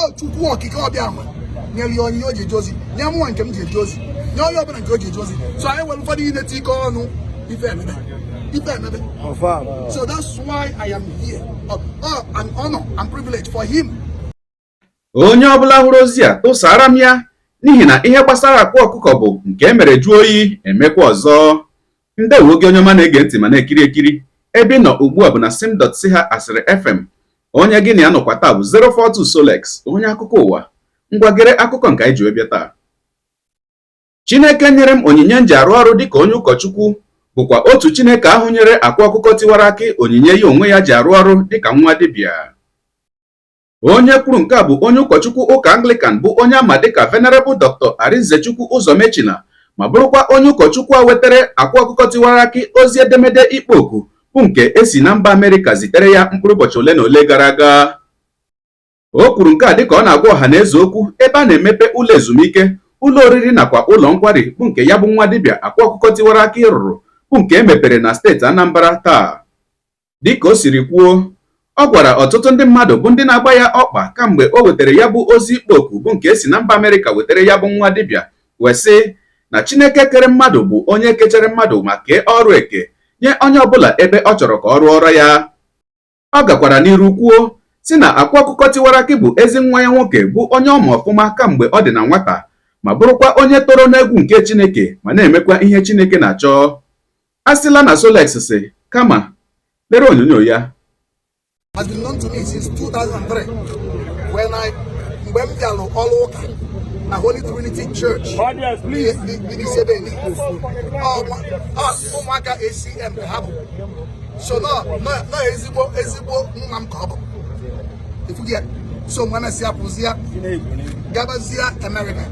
Ọ Chukwu Okike Abịama nyere ya onyinye o ji eje ozi, nye mụnwa nke m ji eje ozi, nye onye ọbụla nke o ji eje ozi. So anyị nwere ụfọdụ ihe na-eti ike ọnụ, ife emebe, ife emebe. So that's why I am here. Oh, an honor and privilege for him. Onye ọbụla hụrụ ozi a, tụsara m ya, n'ihi na ihe gbasara Akwa Ọkụkọ bụ nke e mere jụọ oyi, emekwa ọzọ. Ndewo gị, onye ọma na-ege ntị ma na-ekiri ekiri. Ebe ị nọ ugbu a bụ na sim.si ha Asịrị FM. Onye gị na ya nọkwa taa bụ 042 Solex, onye akụkọ ụwa. Ngwagere akụkọ nke anyị ji wee bịa taa. Chineke nyere m onyinye m ji arụ ọrụ dịka onye ụkọchukwu bụkwa otu Chineke ahụ nyere Akwa Ọkụkọ Tiwara Akị onyinye ya onwe ya ji arụ ọrụ dịka nwa dibịa. Onye kwuru nke a bụ onye ụkọchukwu ụka Anglican, bụ onye ama dịka Venerable Dr. Arinzechukwu Ụzọmechina, ma bụrụkwa onye ụkọchukwu a wetara Akwa Ọkụkọ Tiwara Akị ozi edemede ikpo oku, bụ nke esi na mba Amerịka zitere ya mkpụrụ ụbọchị ole na ole gara aga. O kwuru nke a dịka ọ na-agwa ọha na eze okwu ebe a na-emepe ụlọ ezumike, ụlọ oriri nakwa ụlọ nkwari, bụ nke ya bụ nwa dibịa Akwa Ọkụkọ Tiwara Akị rụrụ, bụ nke e mepere na steeti Anambra taa. Dịka o siri kwuo, ọ gwara ọtụtụ ndị mmadụ bụ ndị na-agba ya ọkpa kamgbe o wetara ya bụ ozi ikpo oku, bụ nke esi na mba Amerịka wetara ya bụ nwa dibịa, wee sị na Chineke kere mmadụ bụ onye kechere mmadụ ma kee ọrụ eke nye onye ọbụla ebe ọ chọrọ ka ọ rụọ ọrụ ya. Ọ gakwara n'iru kwuo si na Akwa Ọkụkọ Tiwara Akị bụ ezi nwa ya nwoke, bụ onye ọma ọfụma kamgbe ọ dị na nwata, ma bụrụkwa onye toro n'egwu nke Chineke ma na-emekwa ihe Chineke na-achọ. A sịla na Solex si kama lere onyonyo ya. Has been known to me since 2003 when I mgbe m bịalụ ọrụ ụka na Holy Trinity Church dị n'Isebeni. Ụmụaka ACM ka ha bụ, so nọ ezigbo nwa m ka ọ bụ efughị ya. So mgbe emesịa, pụzie gabazie America,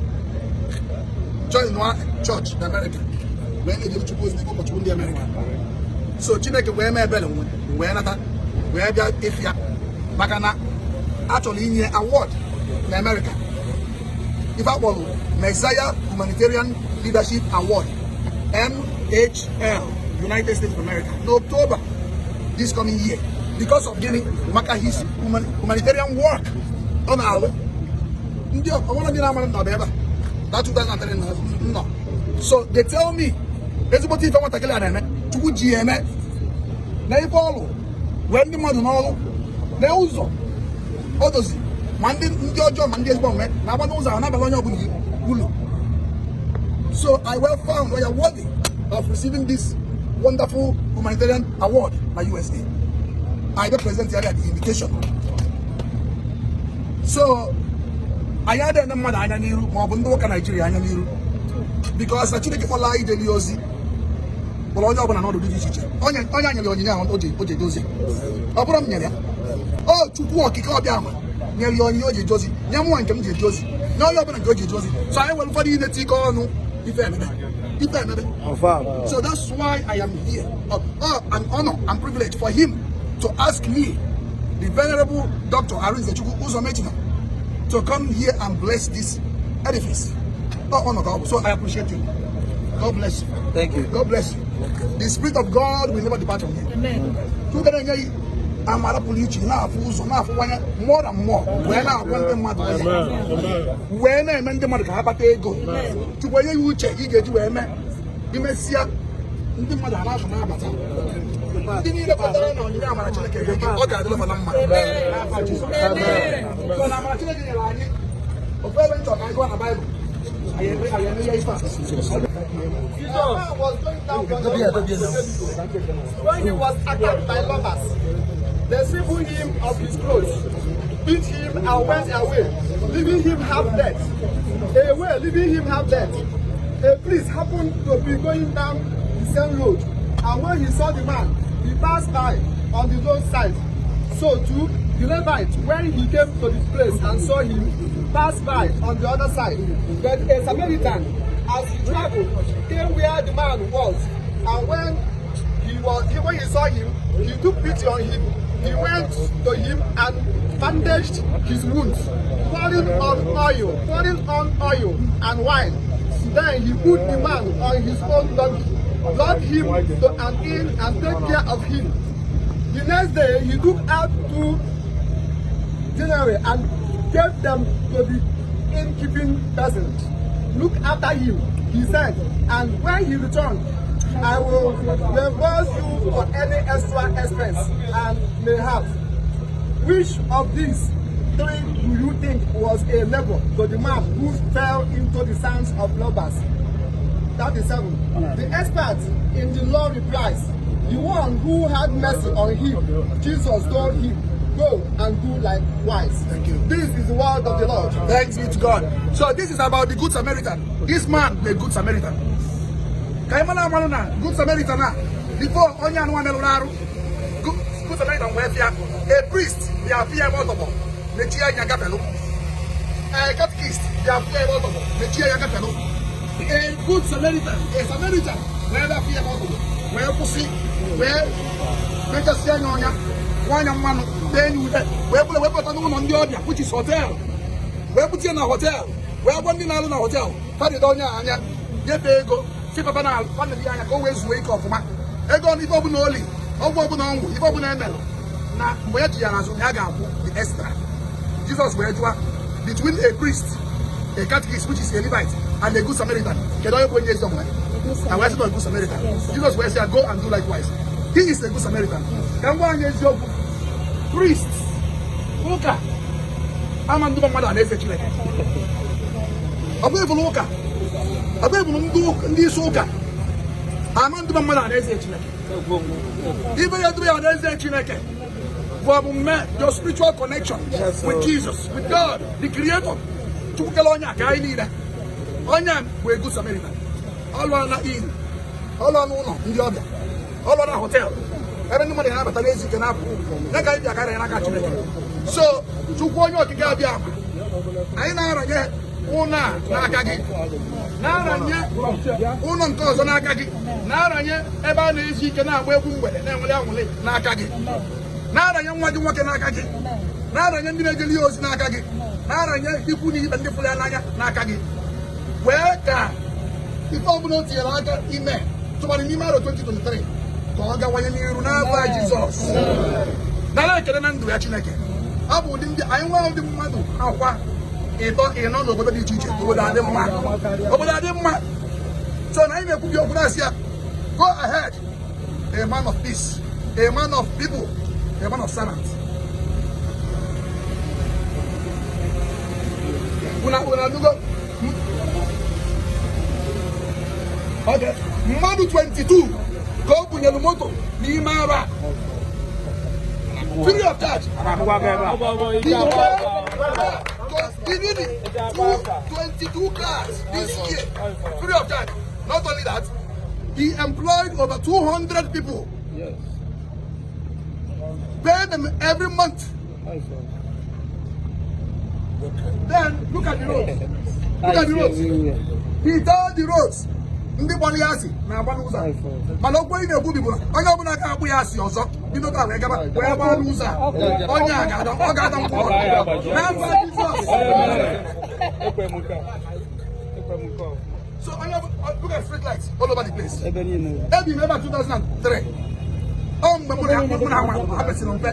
join nwa church na America, wee na-ejere Chukwu ozi dịka ụkọchukwu ndị America. So Chineke wee mee ebere, wee nata, wee bịa ịfịa maka na a chọrọ inye award na America, ife akpọrọ Messiah Humanitarian Leadership Award, MHL, United States of America, n'October this coming year, because of gịnị? Maka his humanitarian work ọ na-alụ. Ndị ọbụla ndị na-amara nọ ebe a that 2003 nọ, so they tell me ezigbote ife nwatakịrị a na-eme, Chukwu ji ya eme na ife ọlụ wee ndị mmadụ n'ọrụ na ụzọ o dozi, ma ndị ọjọọ ma ndị ezigbo omume na-agba n'ụzọ ahụ n'abalị, onye ọbụla ulu. So I well found we are worthy of receiving this wonderful humanitarian award na USA. I represent here the invitation. So anyị adịghị ene mmadụ anya n'iru ma ọ bụ ndị ụka Naijiria anya n'iru, because na Chineke kpọrọ anyị ijeli ozi, kpọrọ onye ọbụla n'ọdụ dị iche iche. Onye a nyere onyinye ahụ o ji edozi, ọ bụrụ m nyere ya, ọ Chukwu Okike Abịama nyere ya onyinye o ji eje ozi, nye mụnwa nke m ji eje ozi, nye onye ọbụla nke o ji eje ozi. So anyị nwere ụfọdụ ihe na-eti ike ọnụ, ife emebe, ife emebe. So that's why I am here. Oh, an honor and privilege for him to ask me, the Venerable Dr. Arinzechukwu Uzomechina, to come here and bless this edifice. Oh, honor God. So I appreciate you. God bless you. Thank you. God bless you. The Spirit of God will never depart from you. Amen. Chukwu na-enye gị amara pụrụ iche, na-afụ ụzọ, na-afụwanye more and more, wee na-agwa ndị mmadụ ọzọ, wee na-eme ndị mmadụ ka ha kpata ego. Chukwu enye ya uche ị ga-eji wee mee imesịa ndị mmadụ a na-afụ na-abata. Ndị niile kpatara na onyinye amara Chineke nye gị, ọ ga-adịrị na mma n'afọ Jizọs. So na amara Chineke nyere anyị ofu ebe nchọ ka anyị gụọ na Baịbụl, anyị eme ya ife a. A man was going down from the when he was attacked by robbers. They stripped him of his clothes, beat him, and went away, leaving him half dead. Away, leaving him half dead. A priest happened to be going down the same road, and when he saw the man, he passed by on the roadside. So too, the Levite, when he came to the place and saw him, passed by on the other side. But a Samaritan, as he traveled, came where the man was, and when he saw him, he took pity on him. He went to him and bandaged his wounds, pouring on oil and wine. Then he put the man on his own donkey, brought him to an inn, and take care of him. The next day he took out 2 denarii and gave them to the innkeeping person. "Look after him," he said, "and when he returned, I will reimburse you for any extra expense I may have." Which of these three do you think was a neighbor to the man who fell into the hands of robbers? 37. The expert in the law replies, "The one who had mercy on him." Jesus told him, "Go and do likewise." Thank you. This is the word of the Lord. Thanks be to God. So this is about the Good Samaritan. This man, the Good Samaritan. Ka anyị mara amalụ na Good Samaritan a, before onye anụnwa merụrụ arụ, Good Samaritan wee fịa, a priest bịa fịa ebe ọ tọgbọ, mechie anya gafelu. A catechist bịa fịa ebe ọ tọgbọ, mechie ya gafelu. A Good Samaritan, a Samaritan wee bịa fịa ebe ọ tọgbọ, wee kwụsị, wee mechasịa anya ọnya, nwanya mmanụ, tee ya ude, wee bụrụ wee bata n'ụlọ ndị ọbịa, which is hotel, wee butie na hotel, wee gwa ndị na-alụ na hotel fadịdo onye a anya, nyefee ego si papa na fanịdị ya anya ka o wee zuo ike ọfụma. Ego ife ọbụla oli, ọgwụ ọbụla, ọnwụ ife ọbụla emelụ na mgbe ya ji ya n'azụ na ya ga-akwụ the extra. Jesus wee jụa, between a priest, a catechist, which is a Levite, and a Good Samaritan, kedu onye bụ onye ezi omume? Na wee sị na Good Samaritan. Jesus wee sị ya, "Go and do likewise." He is a Good Samaritan. Ka m gwa anyị eziokwu, priest, ụka ama ndụba mmadụ alaeze Chineke. Ọ bụ ebulu ụka, ọ bụ ebulu ndị isi ụka ama ndụba mmadụ alaeze Chineke. Ibe ya dụba ya alaeze Chineke bụ omume, your spiritual connection with Jesus, with God the creator. Chukwu kele onye a ka anyị niile. Onye a bụ a Good Samaritan. Ọ lụọ na inn, ọ lụọ n'ụlọ ndị ọbịa, ọ lụọ na hotel ebe ndị mmadụ na-abata n'ezi ike na-apụ ya. Ka anyị bịa karịa n'aka Chineke. So Chukwu onye okike abịa ama, anyị na-aranye ụlọ a n'aka gị, na-aranye ụlọ nke ọzọ n'aka gị, na-aranye ebe a na-ezu ike, na-agba egwu mgbede, na-enwere anwụlị n'aka gị, na-aranye nwa gị nwoke n'aka gị, na-aranye ndị na-ejeli ya ozi n'aka gị, na-aranye ikwu na ibe ndị fụrụ ya n'anya n'aka gị, wee ka ife ọbụla o tinyere aka ime tụmadị n'ime arọ 2023 ka ọ gawanye n'iru n'afọ a. Jizọs, nara ekele na ndụ ya. Chineke, ọ bụ ụdị ndị anyị nwee, ụdị mmadụ akwa ịtọ ịnọ n'obodo dị iche iche, obodo adị mma, obodo adị mma. So na anyị na-ekwubi okwu na-asị ya, go ahead, a man of peace, a man of people, a man of servants. Una anụgo? Okay. Mmadụ 22 ka o bunyere moto n'ime arọ a free of charge. He needed 22 cars this year, free of charge. Not only that, he employed over 200 people. Pay them every month. Then look at the roads. Look at the roads. He told the roads. Ndị gbara ya asị na-agba n'ụzọ a. Mana okwu anyị na-ekwubi bụ na onye ọbụla ga-agbụ ya asị ọzọ bido taa wee gaba wee gbaa n'ụzọ a, onye a ga-ada, ọ ga-ada mkpụrụ n'afọ Jizọs. So onye ọbụla, look at street lights all over the place. Ebi m ebe a 2003. Ọ mgbe mụ na nwa ha pesịrị mpe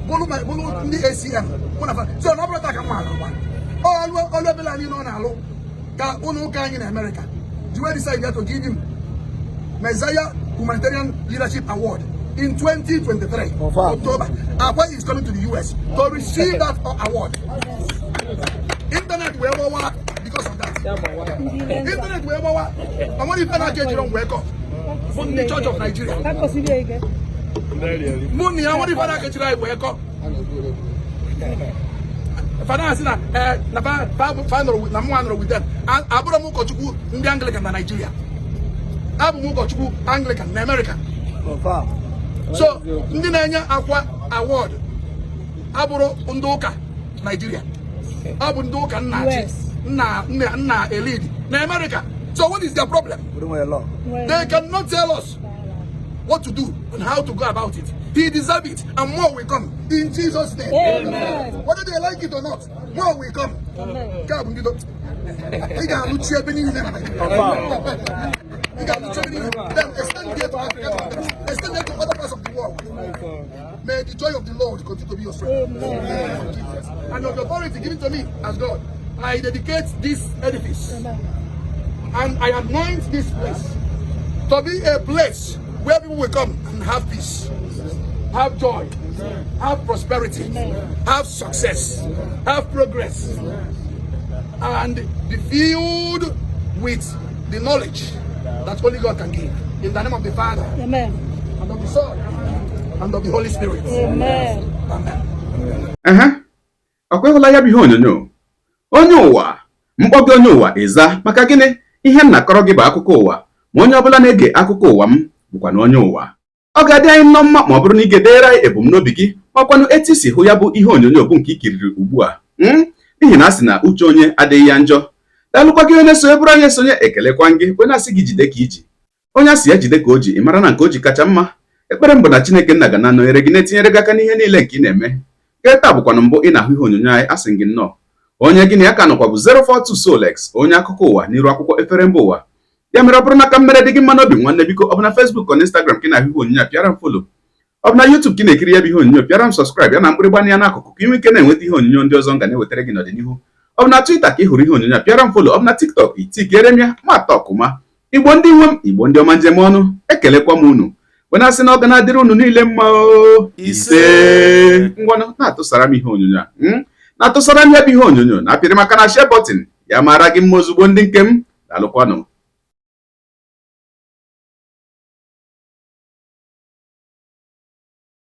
bụrụ bụrụ ndị ACM mụ na fa. So na ọ bụrụ taa ka m maara agba ọlụ ọlụ ebele anyị nọ na-alụ ka ụlọ ụka anyị na Amerịka ji wee decide to give him Messiah Humanitarian Leadership Award in 2023 October. Akwa is coming to the US to receive that award. Internet wee gbawa because of that. Internet wee gbawa. Ọ nwere ife na-aka ejiri m wee kọ bụ ndị Church of Nigeria. Mụ na ya nwere ife na-aka ejiri anyị wee kọ. Fada asị na na fa fa fa nọrọ na mụnwa nọrọ with them. Abụrụ m ụkọchukwu ndị Anglican na Nigeria, abụ m ụkọchukwu Anglican na America. So ndị na-enye akwa award abụrụ ndị ụka Nigeria, ọ bụ ndị ụka nna achị nna nna nna elid na America. So what is their problem? They cannot tell us what to do and how to go about it. He deserves it, and more will come in Jesus' name. Amen. Whether they like it or not, more will come. Nke a bụ mbido. Ị ga-alụchi ebe niile na Nigeria. Ị ga-alụchi ebe niile. Then extend it to Africa, extend it to other parts of the world. May the joy of the Lord continue to be your strength. In the name of Jesus. And of the authority given to me as God, I dedicate this edifice and I anoint this place to be a place where people will come and have peace, have joy, have prosperity, have success, have progress, and be filled with the knowledge that only God can give. In the name of the Father, Amen. and of the Son, and of the Holy Spirit. Amen. Amen. Ehe, ọkwa ịhụla ya bụ ihe onyonyo onye ụwa mkpọ gị onye ụwa ịza maka gịnị ihe m na-akọrọ gị bụ akụkọ ụwa ma onye ọbụla na-ege akụkọ ụwa m bụkwa na onye ụwa ọ ga-adị anyị nnọọ mma ma ọ bụrụ na ị ga-edere anyị ebumnobi gị makwanụ etu isi hụ ya bụ ihe onyonyo bụ nke i kiriri ugbu a n'ihi na a sị na uche onye adịghị ya njọ. Daalụkwa gị onye sonye bụrụ anyị esonye, ekelekwa gị onye asị gị jide ka iji onye asị ya jide ka o ji ị mara na nke o ji kacha mma. Ekpere m bụ na Chineke nna ga na-anọnyere gị, na-etinyere gị aka n'ihe niile nke ị na-eme. Nke taa bụkwanụ mbụ ị na-ahụ ihe onyonyo anyị, asị gị nnọọ. Onye gị na ya ka nọkwa bụ 042 Solex, onye akụkọ ụwa n'iru akwụkwọ efere mba ụwa. Ya mere, ọ bụrụ na ka mmere dị gị mma n'obi, nwanne, biko, ọ bụ na Facebook ọ na Instagram ka ị na-ahụ ihe onyonyo a, pịara m follow. Ọ bụ na YouTube ka ị na-ekiri ya bụ ihe onyonyo, pịara m subscribe ya na mgbịrịgba ya n'akụkụ ka ị nwee ike na-enweta ihe onyonyo ndị ọzọ m ga na-ewetara gị n'ọdịnihu. Ọ bụ na Twitter ka ị hụrụ ihe onyonyo a, pịara m follow. Ọ bụ na TikTok, itikere m ya ma tọkụma. Igbo ndị nwe m, Igbo ndị ọma, njem ọnụ, ekelekwa m unu wee na-asị na ọ ga na-adịrị unu niile mma o. Ise. Ngwanụ, na-atụsara m ihe onyonyo a, na-atụsara m ya bụ ihe onyonyo, na-apịrị maka na share button ya mara gị mma ozugbo. Ndị nke m, daalụkwanụ.